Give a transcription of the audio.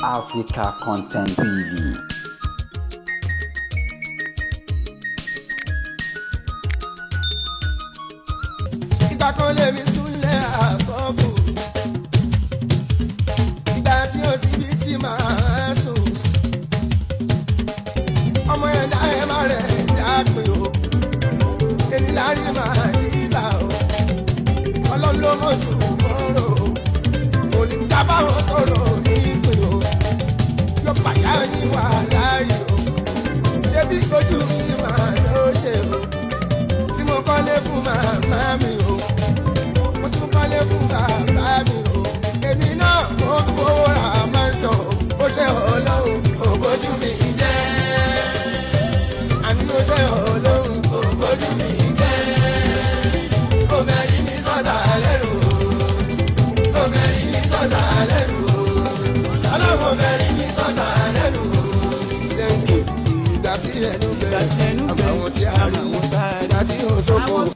Africa Content TV. Ìgbà kan lèmi súnlẹ̀ àkọ́kù. Ìgbà tí ó sì bí tí màá sùn. Ọmọ ẹ̀dá ẹ̀ má rẹ̀ dápin o. Èmi lárí màá nígbà o. Ọlọ́run ló mọ̀ tún mọ́rò o. Kò ní dábàá tọrọ ní ìpín o. Yóò pàyà yín wà láàyè o. Ṣé bí ojú mi máa ló ṣe o? Tí mo kọ́lé fún màmá mi o, mo tún kọ́lé fún bàbá mi o. Èmi náà mo fowó ra mansion o. Ó ṣe Ọlọ́run ògbójú mi jẹ́. Àní ó ṣe Ọlọ́run ògbójú mi jẹ́. Ó fẹ́ rí mi sọ́dà lẹ́rù o. Ó fẹ́ rí mi sọ́dà lẹ́rù o. Ọlọ́run ó fẹ́ rí mi sọ́dà lẹ́rù o. Thank you. Ìgbà tí ẹnu gbẹ, àbàwọ̀n tí a rí, ìgbà tí ó sóko.